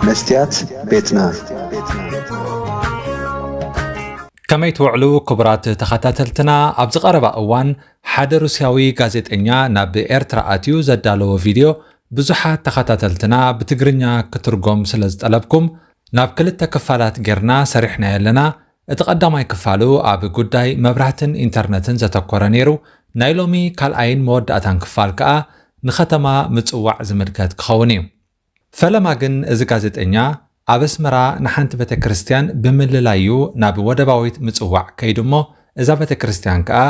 መስትያት ቤትና። ከመይ ትውዕሉ ክቡራት ተኸታተልትና? ኣብዚ ቀረባ እዋን ሓደ ሩስያዊ ጋዜጠኛ ናብ ኤርትራ ኣትዩ ዘዳለዎ ቪድዮ ብዙሓት ተኸታተልትና ብትግርኛ ክትርጎም ስለ ዝጠለብኩም ናብ ክልተ ክፋላት ጌርና ሰሪሕናዮ ኣለና። እቲ ቀዳማይ ክፋሉ ኣብ ጉዳይ መብራህትን ኢንተርነትን ዘተኮረ ነይሩ። ናይ ሎሚ ካልኣይን መወዳእታን ክፋል ከኣ ንከተማ ምጽዋዕ ዝምልከት ክኸውን እዩ። ፈለማ ግን እዚ ጋዜጠኛ ኣብ ኣስመራ ንሓንቲ ቤተ ክርስቲያን ብምልላዩ ናብ ወደባዊት ምጽዋዕ ከይዱ እሞ እዛ ቤተ ክርስቲያን ከኣ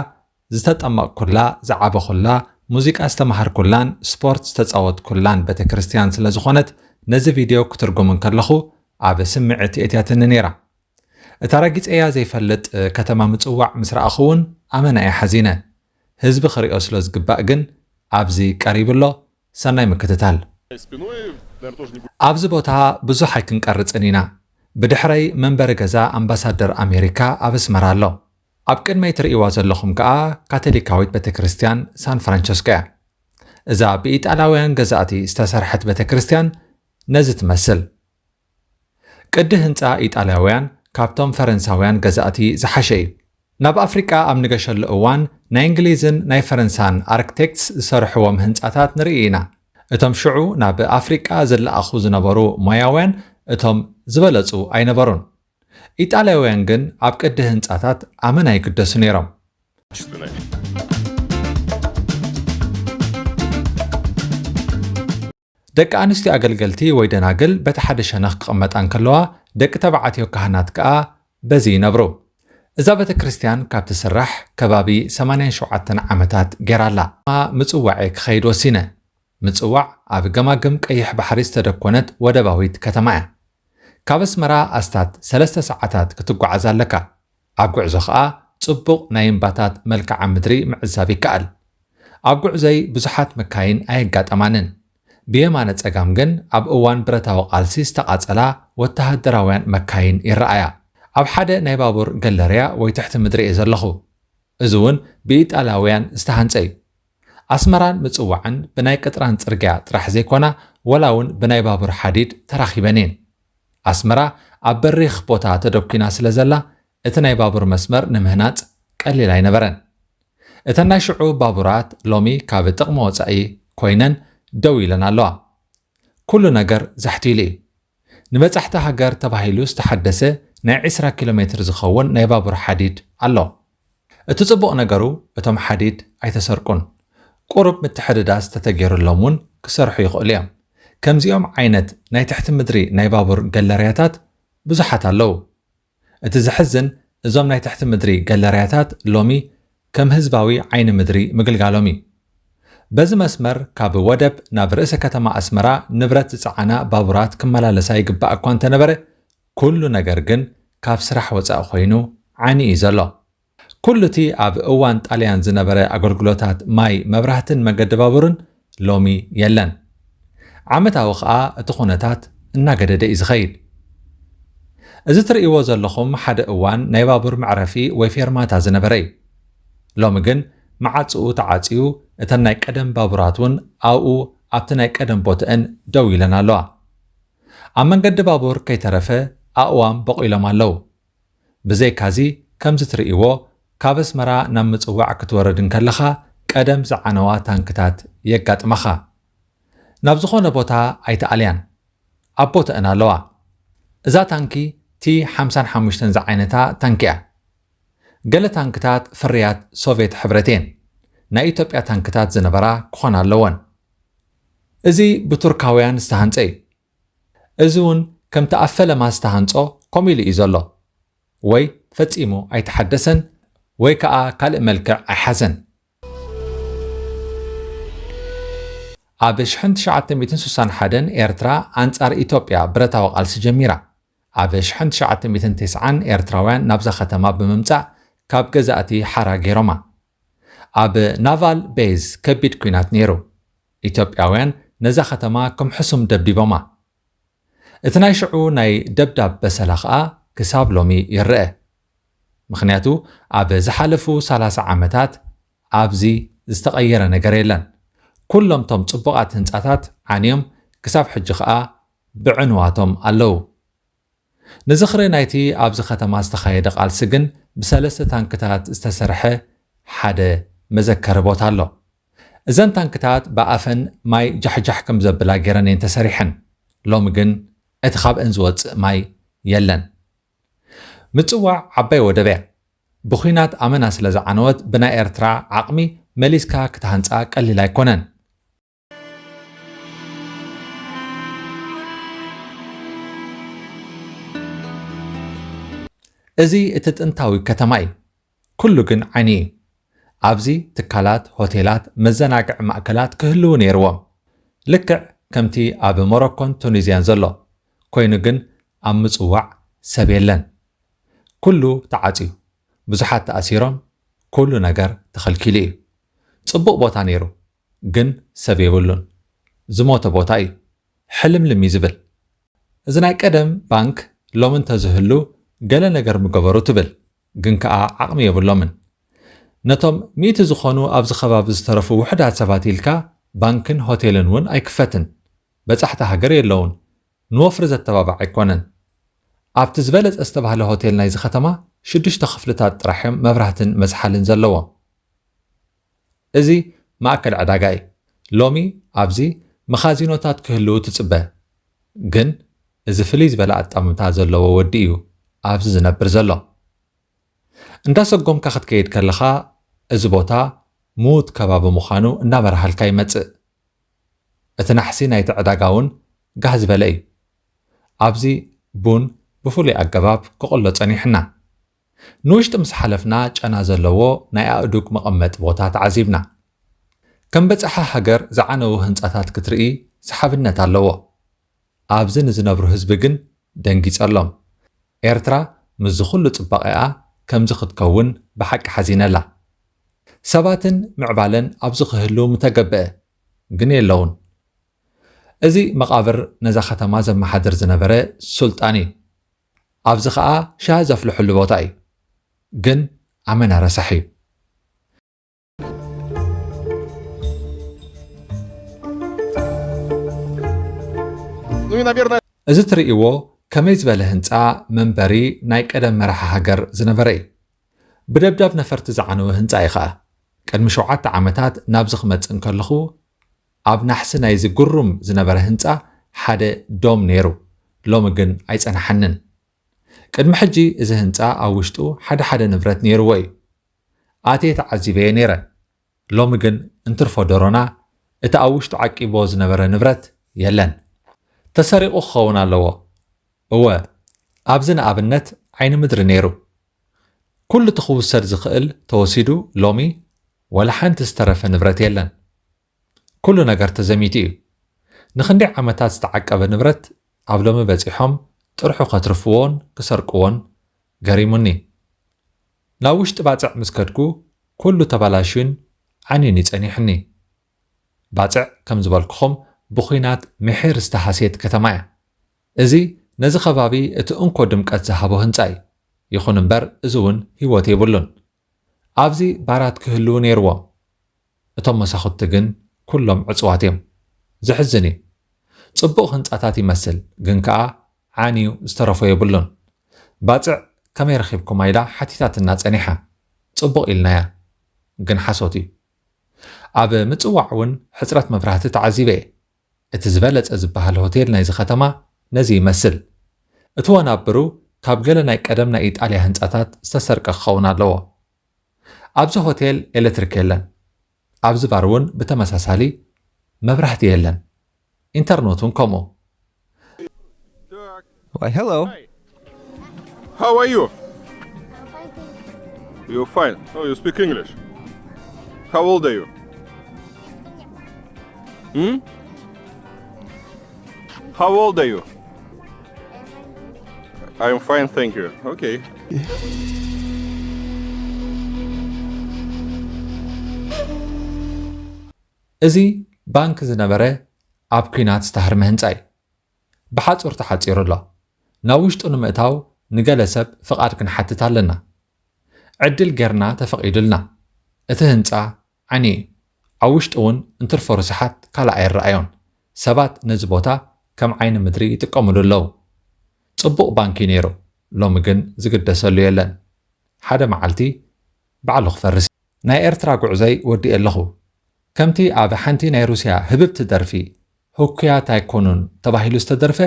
ዝተጠመቕኩላ፣ ዝዓበኹላ፣ ሙዚቃ ዝተማሃርኩላን ስፖርት ዝተጻወትኩላን ቤተ ክርስቲያን ስለ ዝኾነት ነዚ ቪድዮ ክትርጉም እንከለኹ ኣብ ስምዒት የእትያትኒ ነይራ። እታ ረጊጸያ ዘይፈልጥ ከተማ ምጽዋዕ ምስ ረኣኹ እውን ኣመና እየ ሓዚነ። ህዝቢ ክሪኦ ስለ ዝግባእ ግን ኣብዚ ቀሪቡ ኣሎ። ሰናይ ምክትታል። ኣብዚ ቦታ ብዙሕ ኣይክንቀርጽን ኢና። ብድሕረይ መንበሪ ገዛ ኣምባሳደር ኣሜሪካ ኣብ ኣስመራ ኣሎ። ኣብ ቅድመይ ትርእይዋ ዘለኹም ከኣ ካቶሊካዊት ቤተክርስትያን ሳን ፍራንቸስኮ እያ። እዛ ብኢጣልያውያን ገዛእቲ ዝተሰርሐት ቤተክርስትያን ነዚ ትመስል። ቅዲ ህንጻ ኢጣልያውያን ካብቶም ፈረንሳውያን ገዛእቲ ዝሓሸ እዩ። ናብ ኣፍሪቃ ኣብ ንገሸሉ እዋን ናይ እንግሊዝን ናይ ፈረንሳን ኣርክቴክትስ ዝሰርሕዎም ህንጻታት ንርኢ ኢና። እቶም ሽዑ ናብ ኣፍሪቃ ዝለኣኹ ዝነበሩ ሞያውያን እቶም ዝበለጹ ኣይነበሩን። ኢጣልያውያን ግን ኣብ ቅዲ ህንጻታት ኣመና ይግደሱ ነይሮም። ደቂ ኣንስትዮ ኣገልገልቲ ወይ ደናግል በቲ ሓደ ሸነኽ ክቕመጣ እንከለዋ፣ ደቂ ተባዕትዮ ካህናት ከኣ በዚ ይነብሩ። እዛ ቤተ ክርስቲያን ካብ ትስራሕ ከባቢ ሰማንያን ሸውዓተን ዓመታት ጌራ ኣላ። ምጽዋዕ እየ ክኸይድ ወሲነ። ምጽዋዕ ኣብ ገማግም ቀይሕ ባሕሪ ዝተደኮነት ወደባዊት ከተማ እያ። ካብ ኣስመራ ኣስታት ሰለስተ ሰዓታት ክትጓዓዝ ኣለካ። ኣብ ጉዕዞ ኸኣ ጽቡቕ ናይ እምባታት መልክዓ ምድሪ ምዕዛብ ይከኣል። ኣብ ጉዕዞይ ብዙሓት መካይን ኣየጋጠማንን። ብየማነ ጸጋም ግን ኣብ እዋን ብረታዊ ቃልሲ ዝተቓጸላ ወተሃደራውያን መካይን ይረኣያ። ኣብ ሓደ ናይ ባቡር ገለርያ ወይ ትሕቲ ምድሪ እየ ዘለኹ። እዚ እውን ብኢጣልያውያን ዝተሃንጸ እዩ። ኣስመራን ምጽዋዕን ብናይ ቅጥራን ጽርግያ ጥራሕ ዘይኮና፣ ወላ እውን ብናይ ባቡር ሓዲድ ተራኺበን እየን። ኣስመራ ኣብ በሪኽ ቦታ ተደኲና ስለ ዘላ፣ እቲ ናይ ባቡር መስመር ንምህናጽ ቀሊል ኣይነበረን። እተን ናይ ሽዑ ባቡራት ሎሚ ካብ ጥቕሚ ወጻኢ ኮይነን ደው ኢለን ኣለዋ። ኩሉ ነገር ዛሕቲሉ እዩ። ንበጻሕቲ ሃገር ተባሂሉ ዝተሓደሰ ናይ ዕስራ ኪሎ ሜትር ዝኸውን ናይ ባቡር ሓዲድ ኣሎ። እቲ ጽቡቕ ነገሩ፣ እቶም ሓዲድ ኣይተሰርቁን። ቁሩብ ምትሕድዳስ ተተገይሩሎም እውን ክሰርሑ ይኽእሉ እዮም። ከምዚኦም ዓይነት ናይ ትሕቲ ምድሪ ናይ ባቡር ገለርያታት ብዙሓት ኣለዉ። እቲ ዘሕዝን፣ እዞም ናይ ትሕቲ ምድሪ ገለርያታት ሎሚ ከም ህዝባዊ ዓይኒ ምድሪ ምግልጋሎም እዩ። በዚ መስመር ካብ ወደብ ናብ ርእሰ ከተማ ኣስመራ ንብረት ዝጸዓና ባቡራት ክመላለሳ ይግባእ እኳ እንተነበረ፣ ኩሉ ነገር ግን ካብ ስራሕ ወጻኢ ኮይኑ ዓንዩ እዩ ዘሎ። ኩሉ እቲ ኣብ እዋን ጣልያን ዝነበረ ኣገልግሎታት ማይ፣ መብራህትን መገዲ ባቡርን ሎሚ የለን። ዓመታዊ ኸኣ እቲ ኩነታት እናገደደ እዩ ዝኸይድ። እዚ ትርእይዎ ዘለኹም ሓደ እዋን ናይ ባቡር መዕረፊ ወይ ፌርማታ ዝነበረ እዩ። ሎሚ ግን መዓጽኡ ተዓጽዩ፣ እተን ናይ ቀደም ባቡራት እውን ኣብኡ ኣብቲ ናይ ቀደም ቦትአን ደው ኢለን ኣለዋ። ኣብ መንገዲ ባቡር ከይተረፈ ኣእዋም በቑሎም ኣለዉ። ብዘይካዚ፣ ከምዚ ትርእይዎ፣ ካብ ኣስመራ ናብ ምጽዋዕ ክትወርድ እንከለኻ፣ ቀደም ዝዓነዋ ታንክታት የጋጥማኻ። ናብ ዝኾነ ቦታ ኣይተኣልያን። ኣብ ቦትአን ኣለዋ። እዛ ታንኪ ቲ ሓምሳን ሓሙሽተን ዝዓይነታ ታንኪ እያ። ገለ ታንክታት ፍርያት ሶቭየት ሕብረት እየን። ናይ ኢትዮጵያ ታንክታት ዝነበራ ክኾና ኣለወን። እዚ ብቱርካውያን ዝተሃንጸ እዩ። እዚ እውን ከምቲ ኣብ ፈለማ ዝተሃንጾ ከምኡ ኢሉ እዩ ዘሎ። ወይ ፈጺሙ ኣይተሓደሰን፣ ወይ ከኣ ካልእ መልክዕ ኣይሓዘን። ኣብ ሽሕን ትሽዓተ ሚእትን ስሳን ሓደን ኤርትራ ኣንጻር ኢትዮጵያ ብረታዊ ቃልሲ ጀሚራ። ኣብ ሽሕን ትሽዓተ ሚእትን ተስዓን ኤርትራውያን ናብዛ ከተማ ብምምጻእ ካብ ገዛእቲ ሓራ ገይሮማ። ኣብ ናቫል ቤዝ ከቢድ ኲናት ነይሩ። ኢትዮጵያውያን ነዛ ከተማ ከም ሕሱም ደብዲቦማ። እቲ ናይ ሽዑ ናይ ደብዳብ በሰላ ኸኣ ክሳብ ሎሚ ይረአ። ምኽንያቱ ኣብ ዝሓለፉ ሰላሳ ዓመታት ኣብዚ ዝተቐየረ ነገር የለን። ኩሎም ቶም ጽቡቓት ህንጻታት ዓንዮም ክሳብ ሕጂ ኸኣ ብዕንዋቶም ኣለዉ። ንዝኽሪ ናይቲ ኣብዚ ከተማ ዝተኻየደ ቃልሲ ግን ብሰለስተ ታንክታት ዝተሰርሐ ሓደ መዘከሪ ቦታ ኣሎ። እዘን ታንክታት ብኣፈን ማይ ጃሕጃሕ ከም ዘብላ ገይረን እየን ተሰሪሐን። ሎሚ ግን እቲ ካብአን ዝወጽእ ማይ የለን። ምጽዋዕ ዓባይ ወደብ እያ። ብኹናት ኣመና ስለ ዝዓነወት ብናይ ኤርትራ ዓቕሚ መሊስካ ክትሃንጻ ቀሊል ኣይኮነን። እዚ እቲ ጥንታዊ ከተማ እዩ። ኩሉ ግን ዓይኒ እዩ። ኣብዚ ትካላት፣ ሆቴላት፣ መዘናግዒ ማእከላት ክህልዉ ነይርዎም። ልክዕ ከምቲ ኣብ ሞሮኮን ቱኒዝያን ዘሎ ኮይኑ ግን ኣብ ምጽዋዕ ሰብ የለን። ኩሉ ተዓጽዩ፣ ብዙሓት ተኣሲሮም፣ ኩሉ ነገር ተኸልኪሉ እዩ። ጽቡቕ ቦታ ነይሩ፣ ግን ሰብ የብሉን። ዝሞተ ቦታ እዩ። ሕልምልም እዩ ዝብል። እዚ ናይ ቀደም ባንክ ሎሚ እንተዝህሉ ገለ ነገር ምገበሩ ትብል፣ ግን ከኣ ዓቕሚ የብሎምን። ነቶም ሚእቲ ዝኾኑ ኣብዚ ከባቢ ዝተረፉ ውሑዳት ሰባት ኢልካ ባንክን ሆቴልን እውን ኣይክፈትን። በጻሕቲ ሃገር የለውን። ንወፍሪ ዘተባባዕ ኣይኮነን። ኣብቲ ዝበለጸ ዝተባህለ ሆቴል ናይዚ ከተማ ሽዱሽተ ክፍልታት ጥራሕ እዮም መብራህትን መዝሓልን ዘለዎም። እዚ ማእከል ዕዳጋ እዩ። ሎሚ ኣብዚ መኻዚኖታት ክህልዉ ትጽበ። ግን እዚ ፍልይ ዝበለ ኣጣምታ ዘለዎ ወዲ እዩ ኣብዚ ዝነብር ዘሎ። እንዳሰጎምካ ክትከይድ ከለኻ እዚ ቦታ ምዉት ከባቢ ምዃኑ እንዳበርሃልካ ይመጽእ። እቲ ናሕሲ ናይቲ ዕዳጋ እውን ጋህ ዝበለ እዩ። ኣብዚ ቡን ብፍሉይ ኣገባብ ክቕሎ ጸኒሕና። ንውሽጢ ምስ ሓለፍና ጨና ዘለዎ ናይ ኣእዱግ መቐመጢ ቦታ ተዓዚብና። ከም በጻሒ ሃገር ዝዓነዉ ህንጻታት ክትርኢ ሰሓብነት ኣለዎ። ኣብዚ ንዝነብሩ ህዝቢ ግን ደንጊጸሎም። ኤርትራ ምስዚ ኩሉ ጽባቐኣ ከምዚ ክትከውን ብሓቂ ሓዚነላ። ሰባትን ምዕባለን ኣብዚ ክህሉ ምተገብአ፣ ግን የለውን። እዚ መቓብር ነዛ ከተማ ዘመሓድር ዝነበረ ሱልጣን እዩ። ኣብዚ ኸኣ ሻሂ ዘፍልሕሉ ቦታ እዩ። ግን ኣመና ረሳሕ እዩ። እዚ ትርእይዎ ከመይ ዝበለ ህንጻ መንበሪ ናይ ቀደም መራሒ ሃገር ዝነበረ እዩ። ብደብዳብ ነፈርቲ ዝዓነወ ህንጻ እዩ ኸኣ። ቅድሚ ሸውዓተ ዓመታት ናብዚ ክመጽእ እንከለኹ ኣብ ናሕሲ ናይዚ ግሩም ዝነበረ ህንጻ ሓደ ዶም ነይሩ። ሎሚ ግን ኣይጸንሓንን። ቅድሚ ሕጂ እዚ ህንጻ ኣብ ውሽጡ ሓደ ሓደ ንብረት ነይርዎ እዩ። ኣትየ ተዓዚበዮ ነይረ። ሎሚ ግን እንትርፎ ደሮና እቲ ኣብ ውሽጡ ዓቂብዎ ዝነበረ ንብረት የለን። ተሰሪቑ ክኸውን ኣለዎ። እወ፣ ኣብዚ ንኣብነት ዓይኒ ምድሪ ነይሩ። ኩሉ እቲ ክውሰድ ዝኽእል ተወሲዱ ሎሚ ወላ ሓንቲ ዝተረፈ ንብረት የለን። ኩሉ ነገር ተዘሚቱ እዩ። ንኽንደይ ዓመታት ዝተዓቀበ ንብረት ኣብ ሎሚ በጺሖም ጥርሑ ከትርፍዎን ክሰርቅዎን ገሪሙኒ። ናብ ውሽጢ ባጽዕ ምስ ከድኩ ኩሉ ተባላሽዩን ዓንዩን እዩ ጸኒሑኒ። ባጽዕ ከም ዝበልኩኹም ብኹናት ምሒር ዝተሃስየት ከተማ እያ። እዚ ነዚ ከባቢ እቲ እንኮ ድምቀት ዝሃቦ ህንጻ እዩ። ይኹን እምበር እዚ እውን ህይወት የብሉን። ኣብዚ ባራት ክህልዉ ነይርዎም። እቶም መሳኹቲ ግን ኩሎም ዕጽዋት እዮም። ዘሕዝን እዩ። ጽቡቕ ህንጻታት ይመስል፣ ግን ከኣ ዓንዩ ዝተረፎ የብሉን። ባጽዕ ከመይ ረኺብኩማ ኢላ ሓቲታትና ጸኒሓ። ጽቡቕ ኢልናያ፣ ግን ሓሶት እዩ። ኣብ ምጽዋዕ እውን ሕጽረት መብራህቲ ተዓዚበ እየ። እቲ ዝበለጸ ዝበሃል ሆቴል ናይዚ ከተማ ነዚ ይመስል። እቲ ወናብሩ ካብ ገለ ናይ ቀደም ናይ ኢጣልያ ህንጻታት ዝተሰርቀ ክኸውን ኣለዎ። ኣብዚ ሆቴል ኤሌክትሪክ የለን። ኣብዚ ባር እውን ብተመሳሳሊ መብራህቲ የለን። ኢንተርነት እውን ከምኡ። Why, hello. How are you? You're fine. Oh, you speak English. How old are you? Hmm? How old are you? I'm fine, thank you. Okay. እዚ ባንክ ዝነበረ ኣብ ኲናት ዝተሃርመ ህንጻ እዩ። ብሓጹር ተሓጺሩ ኣሎ። ናብ ውሽጡ ንምእታው ንገለ ሰብ ፍቓድ ክንሓትት ኣለና። ዕድል ጌርና ተፈቒዱልና። እቲ ህንጻ ዓንዩ እዩ። ኣብ ውሽጡ እውን እንትርፎ ርስሓት ካልእ ኣይረኣዮን። ሰባት ነዚ ቦታ ከም ዓይኒ ምድሪ ይጥቀምሉ ኣለዉ። ጽቡቕ ባንክ እዩ ነይሩ፣ ሎሚ ግን ዝግደሰሉ የለን። ሓደ መዓልቲ ባዕሉ ክፈርስ እዩ። ናይ ኤርትራ ጉዕዞይ ወዲኤ ኣለኹ። ከምቲ ኣብ ሓንቲ ናይ ሩስያ ህብብቲ ደርፊ ህኩያት ኣይኮኑን ተባሂሉ ዝተደርፈ፣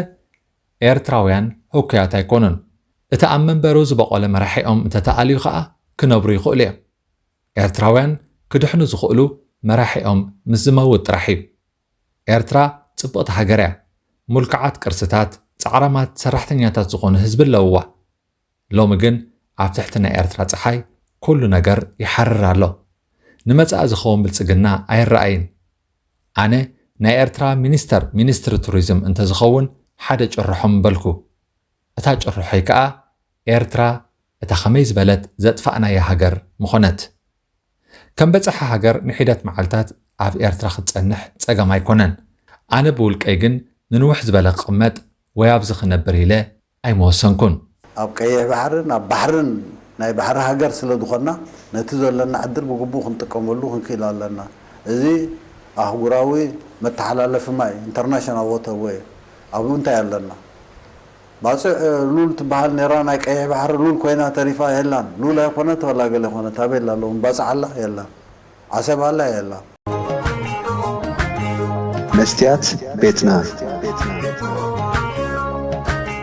ኤርትራውያን ህኩያት ኣይኮኑን። እቲ ኣብ መንበሩ ዝበቖለ መራሒኦም እንተተኣልዩ ኸኣ ክነብሩ ይኽእሉ እዮም። ኤርትራውያን ክድሕኑ ዝኽእሉ መራሒኦም ምስ ዝመውት ጥራሕ እዩ። ኤርትራ ጽብቕቲ ሃገር እያ። ሙልክዓት ቅርስታት፣ ጻዕራማት ሰራሕተኛታት ዝኾኑ ህዝቢ ኣለውዋ። ሎሚ ግን ኣብ ትሕቲ ናይ ኤርትራ ጸሓይ ኩሉ ነገር ይሓርር ኣሎ። ንመጻኢ ዝኸውን ብልጽግና ኣይረኣይን። ኣነ ናይ ኤርትራ ሚኒስተር ሚኒስትሪ ቱሪዝም እንተዝኸውን ሓደ ጭርሖ ምበልኩ። እታ ጭርሖይ ከኣ ኤርትራ እታ ከመይ ዝበለት ዘጥፋእናያ ሃገር ምኾነት። ከም በጻሒ ሃገር ንሒደት መዓልታት ኣብ ኤርትራ ክትጸንሕ ጸገም ኣይኮነን። ኣነ ብውልቀይ ግን ንንውሕ ዝበለ ክቕመጥ ወይ ኣብዚ ክነብር ኢለ ኣይመወሰንኩን። ኣብ ቀይሕ ባሕርን ኣብ ባሕርን ናይ ባሕሪ ሃገር ስለ ዝኾንና ነቲ ዘለና ዕድል ብግቡእ ክንጥቀመሉ ክንክእል ኣለና። እዚ ኣህጉራዊ መተሓላለፊ ማይ ኢንተርናሽናል ዎተር ዌይ ኣብኡ እንታይ ኣለና? ባጽዕ ሉል ትበሃል ነይራ ናይ ቀይሕ ባሕሪ ሉል ኮይና ተሪፋ የላን። ሉል ኣይኮነት ወላ ገለ ኮነት ኣበይ ኣላ ኣለዉ ባጽዕ ኣላ የላን። ዓሰብ ኣላ የላን። መስትያት ቤትና